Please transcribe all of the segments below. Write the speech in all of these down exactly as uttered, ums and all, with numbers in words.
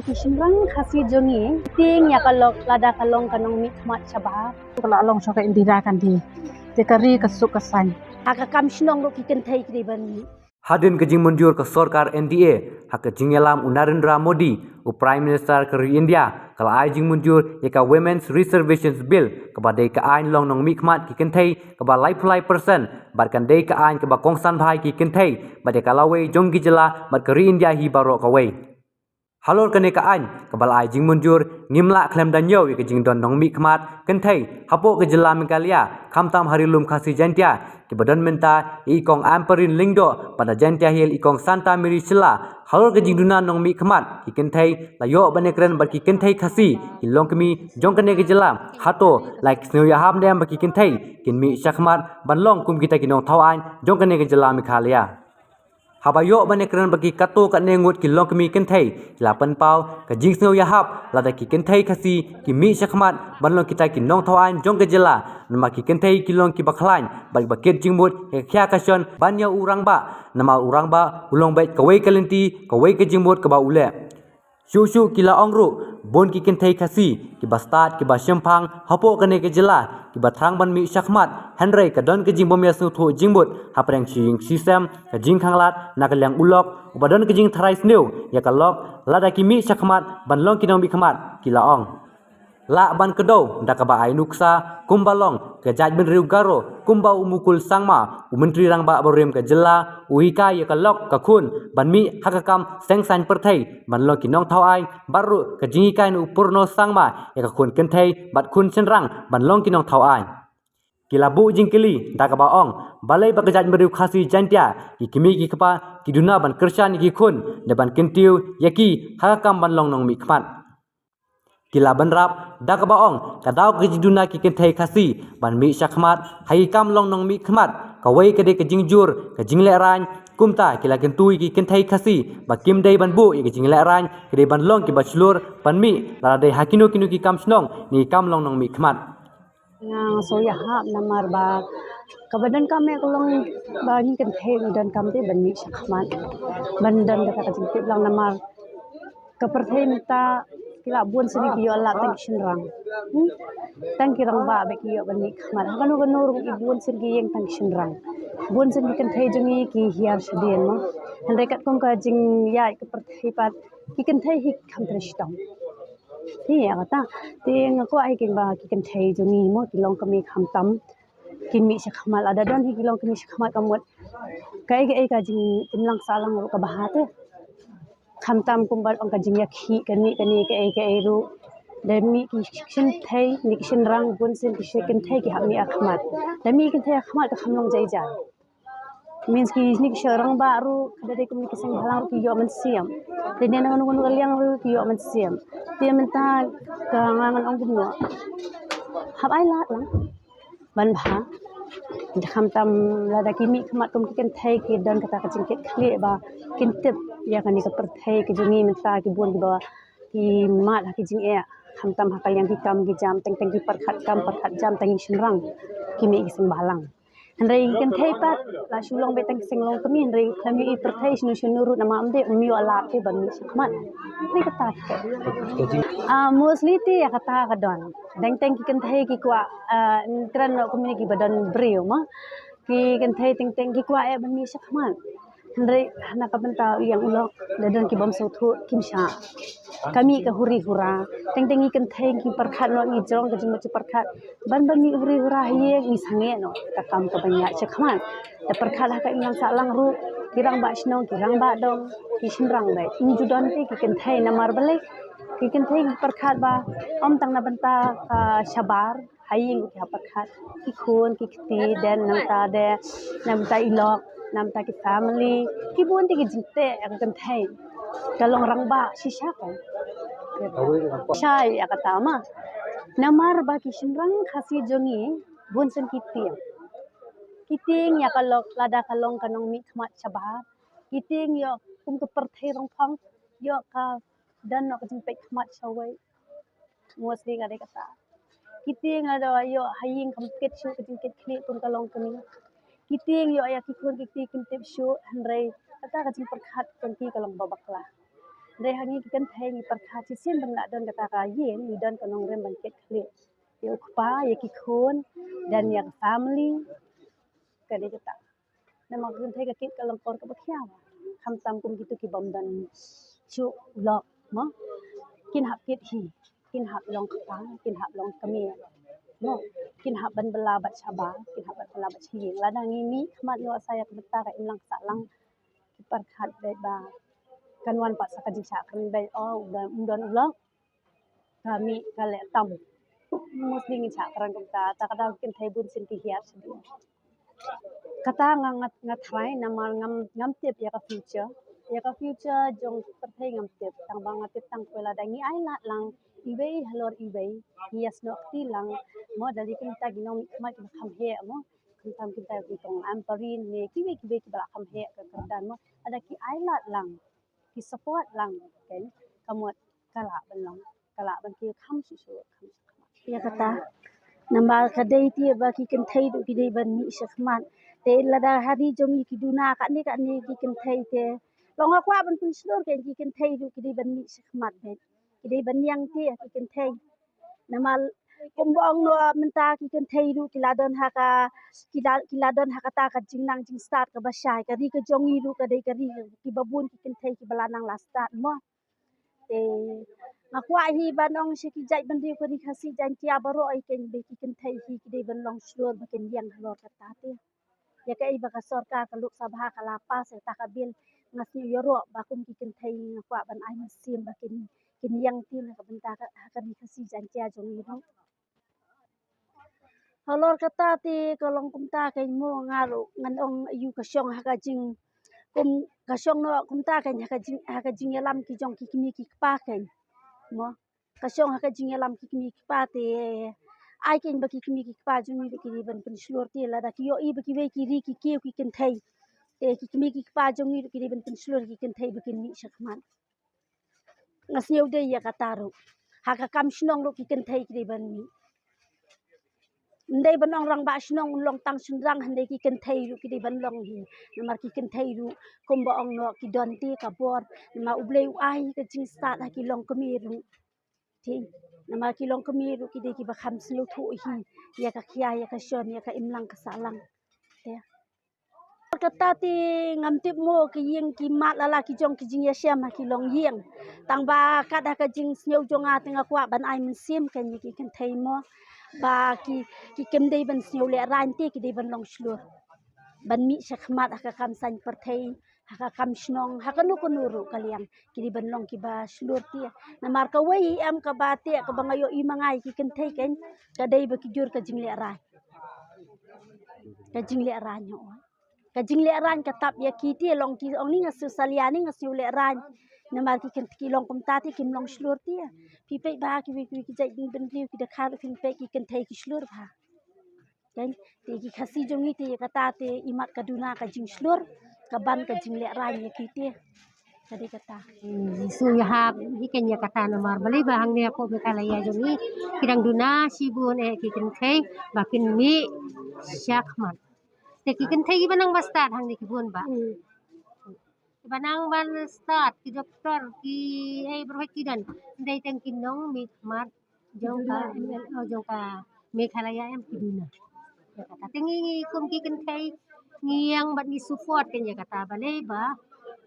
Ki shynrang Khasi jong ngi tieng ïa ka lok lada ka long ka nongmihkhmat shabar. Ka la long sha ka Indira Gandhi. Te ka ri ka suk ka saiñ. Ha ka kam shnong ruh ki kynthei ki dei ban mih. Hadien ka jingmynjur ka sorkar N D A ha ka jingïalam u Narendra Modi, u Prime Minister ka ri India, ka la ai jingmynjur ïa ka Women's Reservations Bill kaba dei ka aiñ long nongmihkhmat ki kynthei kaba laiphew lai percent bad kan dei ka aiñ kaba kongsan bha ïa ki kynthei bad ïa ka lawei jong ki jylla bad ka ri India hi baroh kawei. Halor kane ka aiñ kaba la ai jingmynjur ngim lah khlem da ñiew ïa ka jingdon nongmihkhmat kynthei hapoh ka jylla Meghalaya, khamtam ha ri lum Khasi Jaiñtia, kiba don mynta ïa i Kong Ampareen Lyngdoh bad na Jaiñtia Hills i Kong Santa Mary Shylla. Halor ka jingduna nongmihkhmat ki kynthei, la ïoh ban ïakren bad ki kynthei Khasi ki longkmie jong kane ka jylla. Hato la ki sngewïahap ne em ba ki kynthei kin mih shakhmat ban long kum kita ki nongthaw aiñ jong kane ka jylla Meghalaya? Haba ïoh ban ïakren bad ki katto katne ngut ki longkmie kynthei, ki la pynpaw ka jingsngewïahap lada ki kynthei Khasi ki mih shakhmat ban long kita ki nongthaw aiñ jong ka jylla, namar ki kynthei ki long kiba khlaiñ bad kiba kit jingmut ïa ka khia ka shon ban ïa u rangbah, namar u rangbah u long beit kawei ka lynti, kawei ka jingmut kaba u leh. Shuh shuh ki la ong ruh, bun ki kynthei Khasi kiba stad, kiba shemphang hapoh kane ka jylla, kiba thrang ban mih shakhmat, hynrei ka don ka jingbym ïasngewthuh jingmut hapdeng shi ïing shi sem, ka jingkhanglad na ka liang u lok uba don ka jingtharai sniew ïa ka lok lada ki mih shakhmat ban long ki nongmihkhmat, ki la ong. Lah ban kdew da kaba ai nuksa kumba long ka jaitbynriew Garo, kumba u Mukul Sangma, u Myntri Rangbah barim ka jylla, u hikai ïa ka lok ka khun ban mih ha ka kam seng saiñ pyrthei ban long ki nongthaw aiñ, bad ruh ka jinghikai na u Purno Sangma ïa ka khun kynthei bad khun shynrang ban long ki nongthaw aiñ. Ki la buh jingkylli da kaba ong, balei ba ka jaitbynriew Khasi Jaiñtia, ki kmie ki kpa ki duna ban kyrshan ïa ki khun, ne ban kyntiew ïa ki ha ka kam ban long nongmihkhmat? Ki la bynrap da kaba ong, ka daw ka jingduna ki kynthei Khasi ban mih shakhmat ha ki kam long nongmihkhmat, kawei ka dei ka jingjur, ka jinglehraiñ. Kumta ki la kyntu ïa ki kynthei Khasi ba kim dei ban buh ïa ka jinglehraiñ, ki dei ban long kiba shlur ban mih, lada dei ha kino kino ki kam shnong ne ki kam long nongmihkhmat. Nga sngewïahap namar ba kaba donkam eh ka long ba ngi kynthei ngi donkam te ban mih shakhmat, ban don kata ka jingtip lang namar ka pyrthei mynta ki la bun sien ki ïoh lad tang ki shynrang. Hmm? Tang ki rangbah bad ki ïoh ban mih khmat. Ha kano kano ruh ki bun sien ki ïeng tang ki shynrang. Bun sien ki kynthei jong ngi ki hiar shadien mo. Hynrei katkum ka jingïaid ka pyrthei pat ki kynthei hi kham trei shitom. Te ïa kata, te nga kwah hi kin ba ki kynthei jong ngi mo ki longkmie khamtam kin mih shakhmat, lada don hi ki longkmie shakhmat ka mut kaei kaei ka jingimlang sahlang ruh ka bha te. Khamtam kumba ong ka jingïakhih kane kane kaei kaei ruh. Da mih ki kynthei ne ki shynrang bun sien ki kynthei ki hap mih ha khmat. Da mih kynthei ha khmat ka kham long jai jai. Means ki ne ki shynrang ba ruh da dei kum ki seng bhalang ruh ki ïoh mynsiem. Te ne nang nang ka liang ruh ki ïoh mynsiem. Te mynta ka nga ngan ong kumno. Hap ai lad lang. Ban bha. Khamtam lada ki mih khmat kum ki kynthei ki don kata ka jingkit khlieh ba kin tip ïa kane ka pyrthei ka jong ngi mynta ki bun kiba ki mad ha ki jingeh. Khamtam ha ka liang ki kam ki jam teng teng ki pyrkhat kam pyrkhat jam teng ki shynrang ki mih ki seng bhalang. Hynrei ki kynthei pat la shu long beit tang ki seng longkmie hynrei khlem ïohi pyrthei shano shano ruh namar ym dei ym ïoh lad te ban mih shakhmat. Dei kata. Ah, mostly te ïa kata ka don. Dang teng ki kynthei ki kwah, ah, kren noh kumne kiba don briew mo. Ki kynthei teng teng ki kwah eh ban mih shakhmat. Hynrei na ka bynta u ïing u lok da don ki bym sngewthuh kim shah. Ka mih ka huri hura. Teng teng ngi kynthei ngi pyrkhat noh ngi jrong ka jingmut jingpyrkhat. Ban ban mih huri hura ha ïing ngi sangeh noh ka kam ka ban ïaid shakhmat. Da pyrkhat ha ka imlang sahlang ruh ki rangbah shnong ki rangbah dong ki shynrang beit. Ngi ju don te ki kynthei namar balei ki kynthei ngi pyrkhat ba ym tang na bynta ka shabar ha ïing ki hap pyrkhat ki khun ki kti den nangta de nangta i lok nangta ki family ki bun te ki jingteh ka kynthei ka long rangbah shisha ka shai ïa kata ma namar ba ki shynrang Khasi jong ngi bun sien ki tieng ki tieng ïa ka lok lada ka long ka nongmihkhmat shabar ki tieng ïoh kum ka pyrthei rongphang ïoh ka don noh ka jingpeit khmat shawei. Mostly ka dei kata. Ki tieng lada ïoh ha ïing kam kit shuh ka jingkit khlieh kum ka longkmie. Ki tieng ïoh ïa ki khun ki kti kim tip shuh hynrei kata ka jingpyrkhat jong ki ka long ba bakla. Hynrei ha ngi ki kynthei ngi pyrkhat shisien ban lah don kata ka ïing, ngi don ka nongrim ban kit khlieh ïa u kpa, ïa ki khun, dan ïa ka family. Ka dei kata. Namar ka kynthei ka kit ka lyngkor kaba khia. Khamtam kum kitu ki bym don shuh u lok mo. Kin hap kit hi, kin hap long kpa, kin hap long kmie mo. Kin hap ban bylla bad shaba, kin hap ban bylla bad sha ïing. Lada ngi mih khmat, ngi wad sa ïa ka bynta ka imlang ka sahlang, ki pyrkhat beit ba kan wan pat sa ka jingshah kren beit, oh, u don, u don u lok. Ka mih ka leh tam. Mostly ngin shah kren kumta, ta kata ki kynthei bun sien ki hiar shuh. Kata nga, nga, nga tharai namar ngam, ngam tip ïa ka future. Ïa ka future jong pyrthei ngam tip. Tang ba nga tip tang kawei, lada ngi ai lad lang iwei halor iwei, ngi ïasnoh kti lang mo, da dei kumta ki nongmihkhmat kiba kham heh mo. Khamtam kita ki kong Ampareen ne kiwei kiwei kiba la kham heh ka kyrdan mo. Lada ki ai lad lang, ki support lang, kan, ka mut ka lah ban long, ka lah ban kiew kham shuh shuh, kham shuh kham. Ïa kata, namar ka dei te ba ki kynthei ruh ki dei ban mih shakhmat. Te lada ha ri jong ngi ki duna kane kane ki kynthei te, long nga kwah ban pynshlur, kan, ki kynthei ruh ki dei ban mih shakhmat beit. Ki dei ban ïeng te ki kynthei. Namar kumba ong noh mynta, ki kynthei ruh ki la don ha ka, ki la, ki la don ha kata ka jingnang jingstad kaba shai. Ka ri ka jong ngi ruh ka dei ka ri kiba bun ki kynthei kiba la nang la stad mo. Te nga kwah hi ban ong sha ki jaitbynriew ka ri Khasi Jaiñtia baroh hi, kan, ba ki kynthei hi ki dei ban long shlur ba kin ïeng halor kata te. Ïa kaei ba ka sorkar ka Lok Sabha ka la pass ïa kata ka bill, nga sngew ïaroh ba kum ki kynthei nga kwah ban ai mynsiem ba kin, kin ïeng te na ka bynta ka, ha ka ri Khasi Jaiñtia jong ngi ruh. Halor kata te ka long kumta, kan, mo, nga ruh ngan ong aiu, ka shong ha ka jing, kum, ka shong noh kumta, kan, ha ka jing, ha ka jingïalam ki jong ki kmie ki kpa, kan, mo. Ka shong ha ka jingïalam ki kmie ki kpa te, ai, kan, ba ki kmie ki kpa jong ngi ruh ki dei ban pynshlur te. Lada ki ïohi ba kiwei ki ri ki kiew ki kynthei, te ki kmie ki kpa jong ngi ruh ki dei ban pynshlur ki kynthei ba kin mih shakhmat. Nga sngew dei ïa kata ruh, ha ka kam shnong ruh ki kynthei ki dei ban mih. Ym dei ban ong rangbah shnong un long tang shynrang, hynrei ki kynthei ruh ki dei ban long hi. Namar ki kynthei ruh kumba ong noh ki don te ka bor. Namar U Blei u ai ka jingstad ha ki longkmie ruh. Te namar ki longkmie ruh ki dei kiba kham sngewthuh hi ïa ka khia, ïa ka shon, ïa ka imlang ka sahlang. Te kata te ngam tip mo, ki ïing ki mat la la ki jong ki jingïashem ha ki longïing. Tang ba kat ha ka jingsngew jong nga te nga kwah ban ai mynsiem, kan, ïa ki kynthei mo, ba ki, ki kim dei ban sngew lehraiñ te ki dei ban long shlur, ban mih shakhmat ha ka kam saiñ pyrthei, ha ka kam shnong, ha kano kano ruh ka liang, ki dei ban long kiba shlur te. Namar kawei hi em kaba te, kaba nga ïohi ma nga ïa ki kynthei, kan, ka dei ba ki jur ka jinglehraiñ. Ka jinglehraiñ, hooid. Ka jinglehraiñ ka tap ïa ki te, long ki ong ni nga sngew salia, ni nga sngew lehraiñ. Namar ki kyn-, ki long kumta te kim long shlur te. Phi peit ba kiwei kiwei ki jaitbynriew ki dkhar ruh, phin peit ki kynthei ki shlur bha. Kan, te ki Khasi jong ngi te ïa kata te imat ka duna ka jingshlur, ka ban ka jinglehraiñ ïa ki te. Ka dei kata. Hmm, shu ïahap hi, kan, ïa kata namar balei ba hangne hapoh Meghalaya jong ngi ki dang duna shibun eh ki kynthei ba kin mih shakhmat. Te ki kynthei kiba nang ba stad hangne ki bun bha. Hmm. Kiba nang ban stad, ki doktor, kiei baroh ki don. Ym dei tang ki nongmihkhmat jong ka M L A, jong ka Meghalaya em, ki duna. Ïa kata te ngi, ngi kum ki kynthei ngi ïeng bad ngi support, kan, ïa kata, balei ba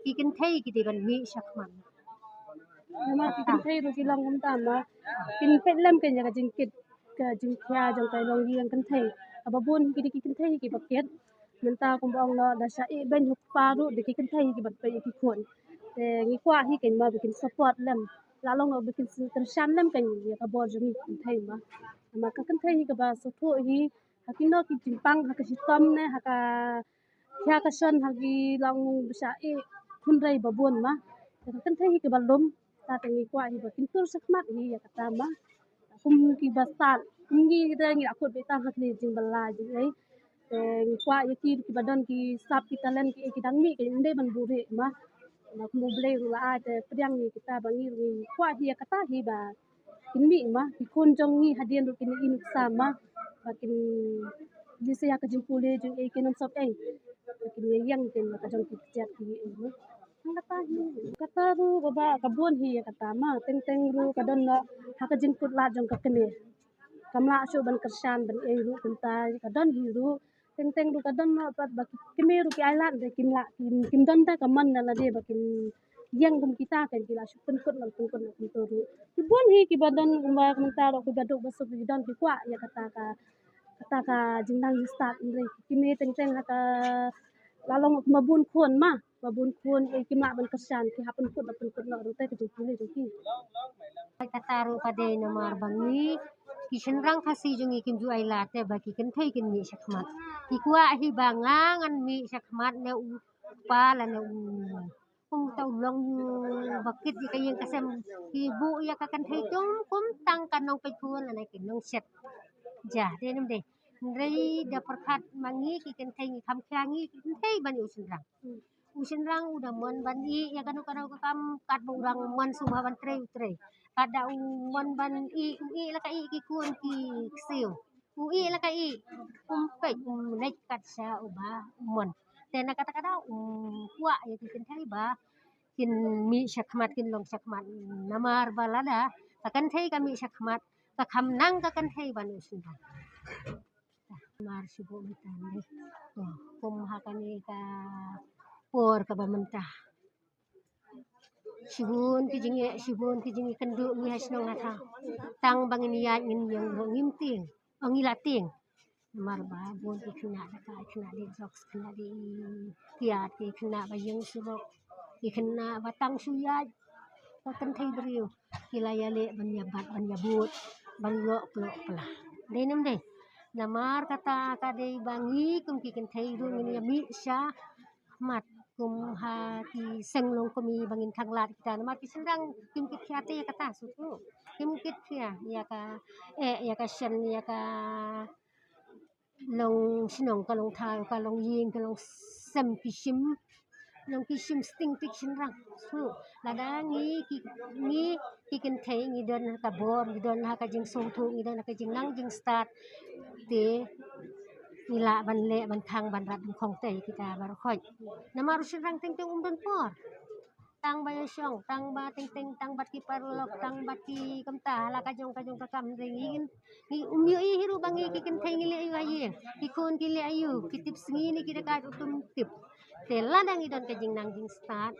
ki kynthei ki dei ban mih shakhmat. Namar ki kynthei ruh ki long kumta ma, kin peit lem, kan, ïa ka jingkit, ka jingkhia jong ka longïing kynthei. Kaba bun hi ki dei ki kynthei hi kiba kit. Mynta kumba ong noh, da shah ïeh beiñ ha u kpa ruh, dei ki kynthei hi kiba peit ïa ki khun. Te ngi kwah hi, kan, ma ba kin support lem. La long ba kin kyrshan lem, kan, ïa ka bor jong ngi ki kynthei ma. Namar ka kynthei hi kaba sngewthuh hi ha kino ki jingpang, ha ka shitom ne ha ka khia ka shon, ha ki long ba shah ïeh khun rei ba bun ma. Te ka kynthei hi kaba lum. Ta te ngi kwah hi ba kin tur shakhmat hi ïa kata ma. Kum kiba stad, kum ngi te ngi la kut beit tang ha kine ki jingbylla jingei. Te ngi kwah ïa ki ruh kiba don ki sap ki talent kiei ki dang mih, ki ym dei ban buhrieh ma. Ma kum U Blei ruh la ai, te pdiang ïa kita ba ngi ruh ngi kwah hi ïa kata hi ba kin mih ma. Ki khun jong ngi hadien ruh kin ïohi nuksa ma, ba kin lehse ïa ka jingpule jong ei kin ym sop ei. Ba kin ïeng, kin, ka jong ki kjat kiei ma. Kata hi, kata ruh kaba ka bun hi ïa kata ma, teng teng ruh ka don noh ha ka jingkut lad jong ka kmie. Kam lah shuh ban kyrshan ban ei ruh kumta, ka don hi ruh. Teng teng ruh ka don noh pat ba ki kmie ruh ki ai lad de kim lah, kim, kim don te ka mon na lade ba kin ïeng kum kita kan, ki lah shu pynkut lah pynkut lah kumta ruh. Ki bun hi kiba don kumba kumta ruh kiba duk ba suk ki don ki kwah ïa kata ka, kata ka jingnang jingstad, hynrei ki kmie teng teng ha ka la long kumba bun khun ma. Ba bun khun, eh, kim lah ban kyrshan, ki hap pynkut, hap pynkut noh ruh te ka jingpule jong ki. Kata ruh ka dei namar ba ngi ki shynrang Khasi jong ngi kim ju ai lad te ba ki kynthei kin mih shakhmat. Ki kwah hi ba nga ngan mih shakhmat ne u kpa lane u, kumta u long ba kit ïa ka ïing ka sem, ki buh ïa ka kynthei kum, kum tang ka nongpeit khun lane ki nongshet. Ja, dei ne em dei. Hynrei da pyrkhat ma ngi ki kynthei ngi kham khia ngi ki kynthei ban ïa u shynrang. U shynrang u da mon ban ïeh ïa kano kano ka kam, katba u dang mon sngewbha ban trei u trei. Katba u mon ban ïeh, u ïeh la ka ïeh ki khun ki ksiew. U ïeh la ka ïeh, um peit, um leit kat sha uba u mon. Te na kata ka daw u kwah ïa ki kynthei ba kin mih shakhmat, kin long shakhmat, namar ba lada ka kynthei ka mih shakhmat, ka kham nang ka kynthei ban ïa u shynrang. Mar shu buh mynta ne. To, kum ha kane ka por kaba mynta, shibun ki jingeh, shibun ki jingïakynduh ngi ha shnong ha thaw. Tang ba ngin ïaid ngin ïeng ruh ngim tieng, ong ngi la tieng. Namar ba bun ki khynnah da ka, khynnah da drugs, khynnah da kiad, ki khynnah ba ïeng surok, ki khynnah ba tang shu ïaid ka kynthei briew, ki la ïaleh ban ïabat ban ïabud, ban ïoh ploh pla. Dei ne em dei? Namar kata ka dei ba ngi kum ki kynthei ruh ngin ïa mih shakhmat kum ha ki seng longkmie ba ngin khang lad kita, namar ki shynrang kim kit khia te ïa kata shuh. Kim kit khia ïa ka, eh, ïa ka shen, ïa ka long shnong, ka long thaw, ka long ïing, ka long sem ki shim, long ki shim sting tik shynrang. Shuh, lada ngi ki, ngi ki kynthei ngi don ha ka bor, ngi don ha ka jingsngewthuh, ngi don ha ka jingnang jingstad, te ngi lah ban leh ban khang ban rat ban khong te kita baroh khoit. Namar u shynrang teng teng um don por. Tang ba ïa shong, tang ba teng teng, tang bad ki paralok, tang bad ki kumta, ha la ka jong ka jong ka kam, hynrei ngi, ngi um ïohi hi ruh ba ngi ki kynthei ngi leh aïu ha ïing, ki khun ki leh aïu, ki tip sngi ne ki dakaid ruh kim tip. Te lada ngi don ka jingnang jingstad,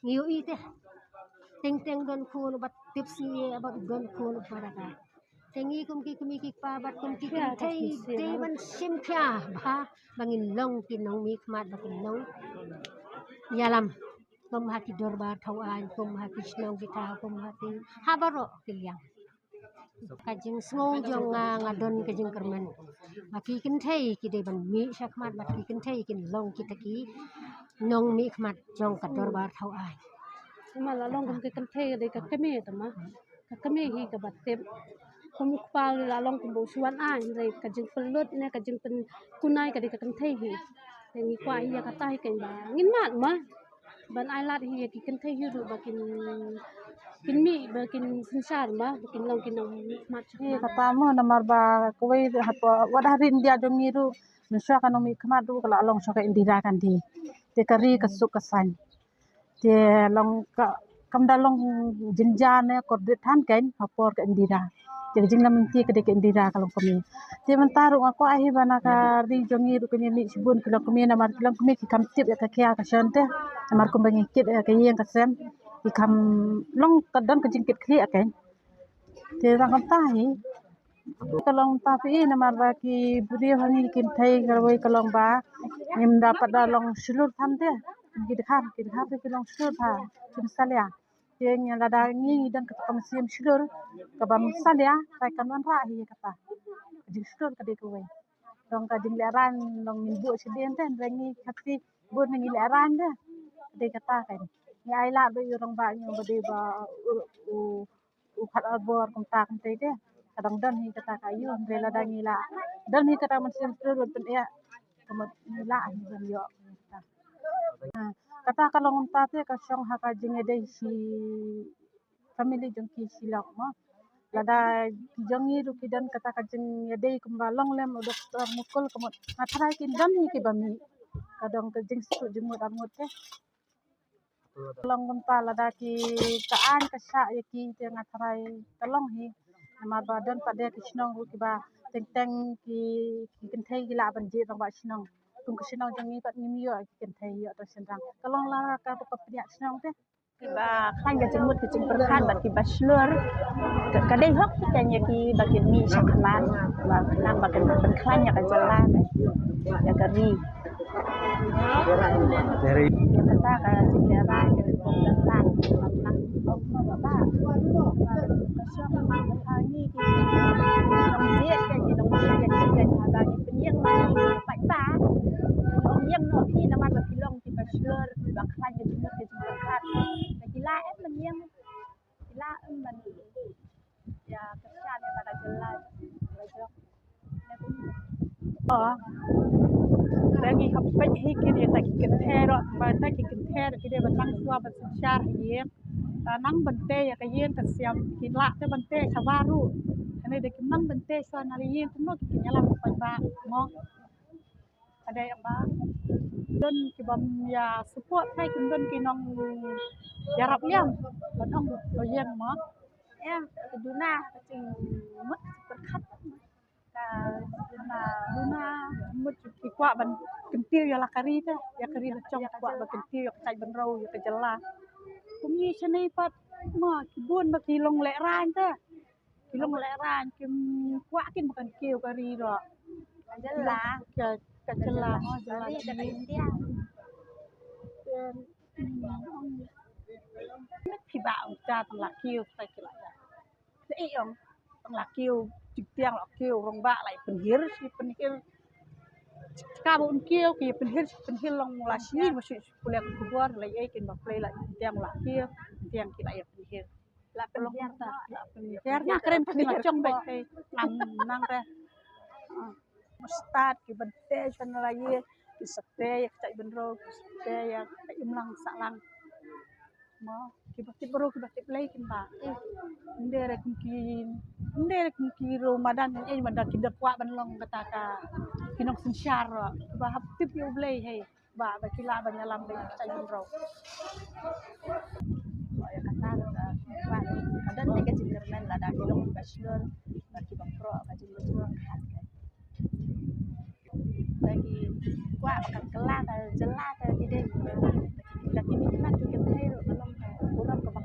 ngi ïohi te. Teng teng don khun uba tip sngi, bad don khun uba dakaid. Te ngi kum ki kmie ki kpa bad kum ki kynthei, te ban shim khia ba, ba ngin long ki nongmihkhmat, ba kin long ïalam. Kum ha ki dorbar thaw aiñ, kum ha ki shnong ki thaw, kum ha ki, ha baroh ki liang. Ka jingsngew jong nga, nga don ka jingkyrmen ba ki kynthei ki dei ban mih shakhmat, ba ki kynthei kin long kita ki nongmihkhmat jong ka dorbar thaw aiñ. Namar la long kum ki kynthei ka dei ka kmie te ma. Ka kmie hi kaba tip. Kum u kpa u la long kumba u shu wan aiñ, hynrei ka jingpynlut ne ka jingpynkunai ka dei ka kynthei hi. Te ngi kwah hi ïa kata hi keiñ ba ngin mad ma, ban ai lad hi ïa ki kynthei hi ruh ba kin, kin mih, ba kin synshar ma, ba kin long ki nongmihkhmat. Hi kata mo, namar ba kawei hapoh, wat ha ri India jong ngi ruh, mynshuwa ka nongmihkhmat ruh ka la long sha ka Indira Gandhi. Te ka ri ka suk ka saiñ. Te long ka, kam da long jynjar ne kordit than keiñ ha por ka Indira. Te ka jingleh mynta ka dei ka Indira ka long kmie. Te mynta ruh nga kwah hi ba na ka ri jong ngi ruh kmie mih shibun ki long kmie, namar ki long kmie ki kam tip ïa ka khia ka shan te. Namar kumba ngi kit ïa ka ïing ka sem, ki kam long ka don ka jingkit khlieh keiñ. Te tang kumta hi. Ka long ta phi, namar ba ki briew ha ngi ki kynthei kawei ka long ba ngim da pat da long shlur than te. Ki dkhar, ki dkhar te ki long shlur tha, kim salia. Te ngi lada ngi ngi don kata ka mynsiem shlur, kaba ym salia, tai kan wanrah hi kata. Ka jingshlur ka dei kawei. Long ka jinglehrain, long ngin buh shadien te, hynrei ngi Khasi bun ngi lehrain te. Ka dei kata kan. Ngi ai lad ba ïa u rangbah ngi ba dei ba u, u u khat arbor kumta kumta te. Ka dang don hi kata ka aïu, hynrei lada ngi la don hi kata mynsiem shlur ban pyneh, ka mut ngi lah hi ban ïoh kata. Ha, kata ka long kumta te ka shong ha ka jingïadei shi family jong ki shi lok mo. Lada ki jong ngi ruh ki don kata ka jingïadei kumba long lem u doktor mukul, ka mut nga tharai kin don hi kiba mih. Ka dang ka jingsuk jingmut arngut te. Long kumta lada ki ka aiñ ka shah ïa ki te nga tharai ka long hi. Namar ba don pat de ki shnong ruh kiba teng teng ki ki kynthei ki lah ban jied rangbah shnong. Kum ka shnong jong ngi pat ngim ïoh ki kynthei ïoh to shynrang. Ka long la ka ba ka pynïaid shnong te. Kiba khlaiñ ka jingmut ka jingpyrkhat bad kiba shlur. Ka, ka dei hok ki kane ïa kiba kin mih sha khmat. Ba khnang ba kin pynkhlaiñ ïa ka jylla, ïa ka ri. Ïa kata ka jinglehrain ka jingpynlong ka jylla. Ba ba ba. Ka shong ka hangi ki nongjied ka ki nongjied ka ki ka ba ki pynïeng ma ki paidbah. Ong ïeng noh phi namar ba phi long kiba shlur, kiba khlaiñ ka jingmut ka jingpyrkhat. Ka ki la em ban ïeng, ki la em ban ïa kyrshan ïa kata ka jylla. Ka jong. Oh. Te ngi hap peit hi ki ïa ta ki kynthei ruh, ba ta ki kynthei ruh ki dei ban nang shuwa ban synshar ha ïing. Ta nang ban tei ïa ka ïing ka sem, ki lah te ban tei shabar ruh. Kane dei ki nang ban tei shuwa na ïing kumno ki kin ïalam paidbah mo. Ka dei ba don ki bym ïa support, kai kim don ki nong ïarap ïam ban ong lo ïeng mo. Em, ka duna ka jingmut ka jingpyrkhat. Ka duna mut ki kwah ban kyntiew ïa la ka ri te, ïa ka ri la jong, kwah ban kyntiew ïa ka jaitbynriew, ïa ka jylla. Kum ngi shane pat ma ki bun ba ki long lehraiñ te. Ki long lehraiñ kim kwah kin ba kan kiew ka ri ruh. Ka jylla. Ka, ka jylla mo, jylla ka ri, ka India. Ki ba ong ta tang la kiew, ta ki la ïa. Te i ong tang la kiew, jingtiang la kiew, rangbah la pynhir, shi pynhir. Ka ba un kiew ki pynhir, shi pynhir long la shi ba shi pule ka khubor la ei kin ba pule la jingtiang la kiew, jingtiang ki la ïa pynhir. La pynhiar ta, la pynhiar. Na kren pynhiar jong bai kai. Nang nang re. Mustad ki ban te shan la ye, ki sakte ïa ka jaitbynriew, ki sakte ïa ka imlang sahlang. Mo, ki ba tip bro, ki ba tip lei kin ba. Ym dei re kum ki, ym dei re kum ki riew madan, eh, madan ki da kwah ban long kata ka, ki nongsynshar ruh. Ki ba hap tip ïa U Blei hei. Ba, ba ki lah ban ïalam bad ka jaitbynriew. Ïa kata ka, ba, ka don te ka jingkyrmen lada ki long kiba shlur, lada kiba proh ka jingmut jingpyrkhat ka. Lada ki kwah ba kan kylla ka jylla te ki dei, lada ki mih khmat ki kynthei ruh ka long ka burom kaba